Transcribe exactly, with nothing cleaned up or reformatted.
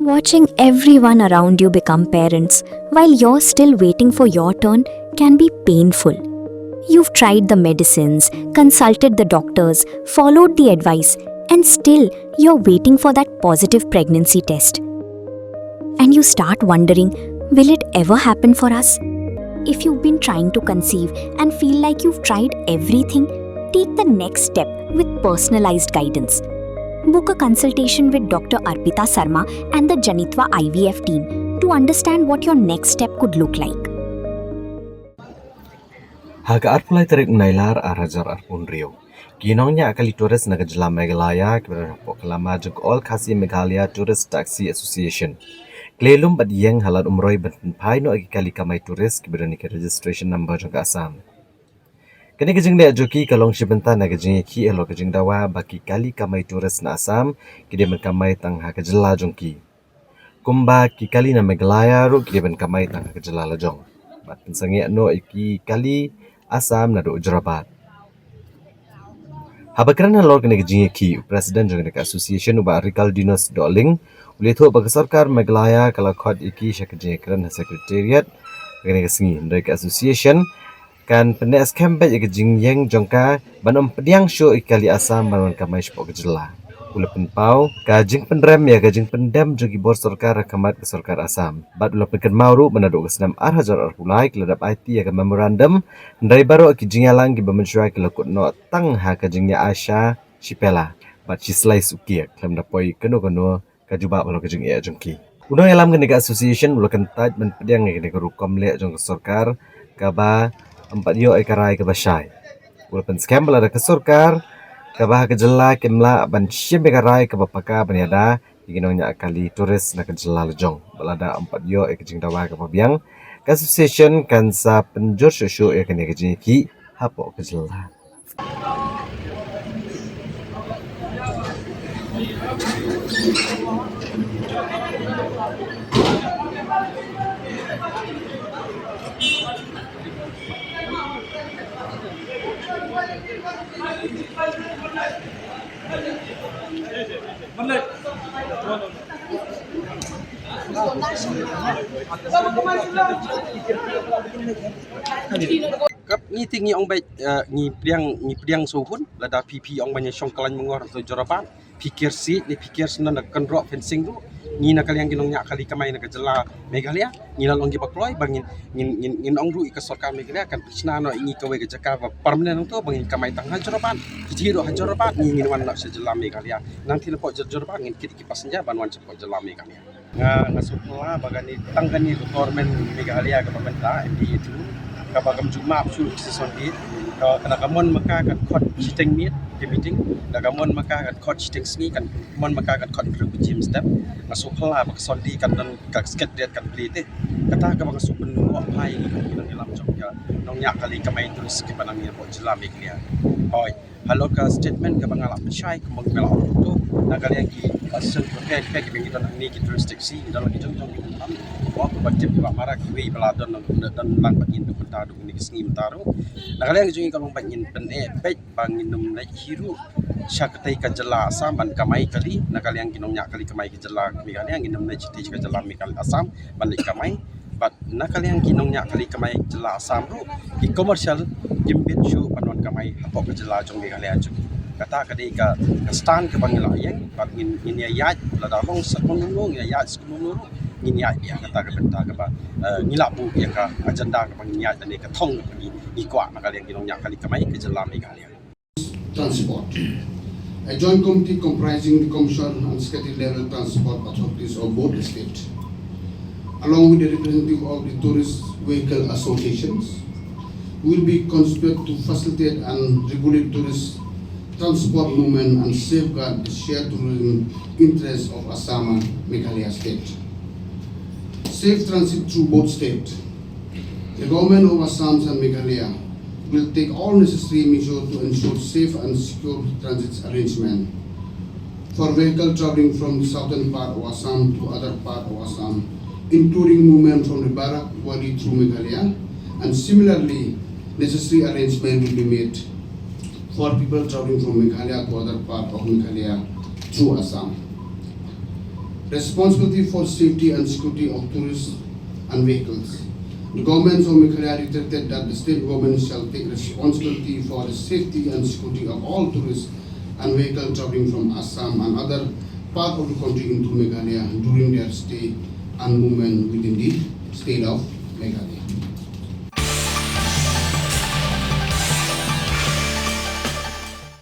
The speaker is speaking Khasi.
Watching everyone around you become parents while you're still waiting for your turn can be painful. You've tried the medicines, consulted the doctors, followed the advice, and still you're waiting for that positive pregnancy test. And you start wondering, will it ever happen for us? If you've been trying to conceive and feel like you've tried everything, take the next step with personalized guidance. Book a consultation with Doctor Arpita Sarma and the Janitva I V F team to understand what your next step could look like. Ha ka arphew lai tarik u Nailar ar hajar arphew hynriew, ki nongñiah kali tourist na ka jylla Meghalaya kiba don hapoh ka lama jong ka All Khasi Meghalaya Tourist Taxi Association ki la lum bad ïeng ha Lad Umroi ban pynphai noh ïa ki kali kamai tourist kiba don ïa ki registration number jong ka Assam. Kane ka jingleh jong ki ka long shi bynta na ka jingïakhih halor ka jingdawa ba ki kali kamai tourist na Assam ki dei ban kamai tang ha ka jylla jong ki, kumba ki kali na Meghalaya ruh ki dei ban kamai tang ha ka jylla la jong, bad pynsangeh noh ïa ki kali Assam naduh Jorabat. Haba kren halor kane ka jingïakhih, u President jong kane ka Association, u Bah Rikaldinus Dohling, u la ïathuh ba ka sorkar Meghalaya ka la khot ïa ki sha ka jingïakren ha Secretariat ha kane ka sngi, hynrei ka Association kan pynneh skhem beit ïa ka jingïeng jong ka ban ym pdiang shuh ïa ki kali Assam ban wan kamai shapoh ka jylla. U la pynpaw ka jingpynrem ïa ka jingpyndem jong ki bor sorkar ha khmat ka sorkar Assam, bad u la pynkynmaw ruh ba naduh ka snem ar hajar arphew lai ki la dep aiti ïa ka memorandum, hynrei baroh ki jingïalang kiba mynshuwa ki la kut noh tang ha ka jingïaishah shi pela bad shi slai suhkieh, khlem da poi kano kano ka jubab halor ka jingeh jong ki. U nongïalam kane ka association u la kyntait ban pdiang ïa kane ka rukom leh jong ka sorkar kaba ym pat ïoh ïa ka rai kaba shai. U la pynskhem ba lada ka sorkar kaba ha ka jylla kim lah ban shim ïa ka rai kaba paka ban ïada ïa ki nongñiah kali tourist na ka jylla la jong, ba lada ym pat ïoh ïa ka jingdawa kaba biang, ka association kan sa pynjur shuh shuh ïa kane ka jingïakhih hapoh ka jylla. Kap ngi ti ngi ong beit, eh, ngi pdiang, ngi pdiang sohun lada phi phi ong ban ïa shong khlaiñ mangor to Jorabat, phi ker siej ne phi ker sna na kynroh fencing ruh. Ngi na ka liang ki nongñiah kali kamai na ka jylla Meghalaya ngi la long kiba kloi ba ngin, ngin, ngin, ngin ong ruh ïa ka sorkar Meghalaya kan pynshna noh ïa ngi kawei ka jaka ba permanent nangto ba ngin kamai tang ha Jorabat. Ki jingïaroh ha Jorabat, ngi ngin wan noh sha jylla Meghalaya. Nangtei napoh Jor-, Jorabat ngin kit ïa ki passenger ban wan shapoh jylla Meghalaya. Nga, nga sngewphylla ba kane, tang kane ka government Meghalaya kaba mynta, M D A two, kaba kam ju map shuh ki session date, ka, ka da ka mon ma ka kan khot shiteng miet, ka meeting, da ka mon ma ka kan khot shiteng sngi, kan mon ma ka kan khot hynriew ka jingim step. Nga sngewphylla ba ka Sunday kan don ka secretariat kan plie te. Kata kaba nga sngewpynbha ïa ngi kum ki nongïalam jong ka nongñiah kali kamai tourist kiba nang ïa pdeng jylla Meghalaya. Hooid. Halor ka statement kaba nga la pynshai, kumba nga la ong ruh, na ka liang ki association kiba pher pher kiba ngi don hangne, ki tourist taxi, ngi don la ki jong jong ki bym tam. Wa kiba tip kiba mara kiwei ba la don, don lang bad ngi, don mynta, don kine ki sngi mynta ruh. Na ka liang jong ngi ka long ba ngin pyneh beit ba ngin ym leit hi ruh sha katei ka jylla Assam ban kamai kali. Na ka liang ki nongñiah kali kamai ka jylla Meghalaya, ngin ym leit shatei sha ka jylla Meghalaya, Assam ban leit kamai. Bad na ka liang ki nongñiah kali kamai jylla Assam ruh, ki commercial kim bit shuh ban wan kamai hapoh ka jylla jong Meghalaya jong ngi. Kata ka dei ka, ka stand kaba ngi la ïeng, bad ngin, ngin ïa ïaid, lada long sa kumno, ngin ïa ïaid sa kumno ruh, ngin ïaid ïa kata ka bynta kaba, eh, ngi la buh ïa ka agenda kaba ngin ïaid lane ka thong kaba ngi, ngi kwah na ka liang ki nongñiah kali kamai ka jylla Meghalaya. Transport. A joint committee comprising the Commissioner and Secretary level transport authorities of both the state, along with the representative of the tourist vehicle associations, will be constituted to facilitate and regulate tourist transport movement and safeguard the shared tourism interests of Assam and Meghalaya state. Safe transit through both states. The government of Assam and Meghalaya will take all necessary measures to ensure safe and secure transit arrangement for vehicle traveling from the southern part of Assam to other part of Assam, including movement from the Barak Valley through Meghalaya, and similarly, necessary arrangement will be made for people traveling from Meghalaya to other part of Meghalaya through Assam. Responsibility for safety and security of tourists and vehicles. The government of Meghalaya reiterated that the state government shall take responsibility for the safety and security of all tourists and vehicles traveling from Assam and other part of the country into Meghalaya during their stay and movement within the state of Meghalaya.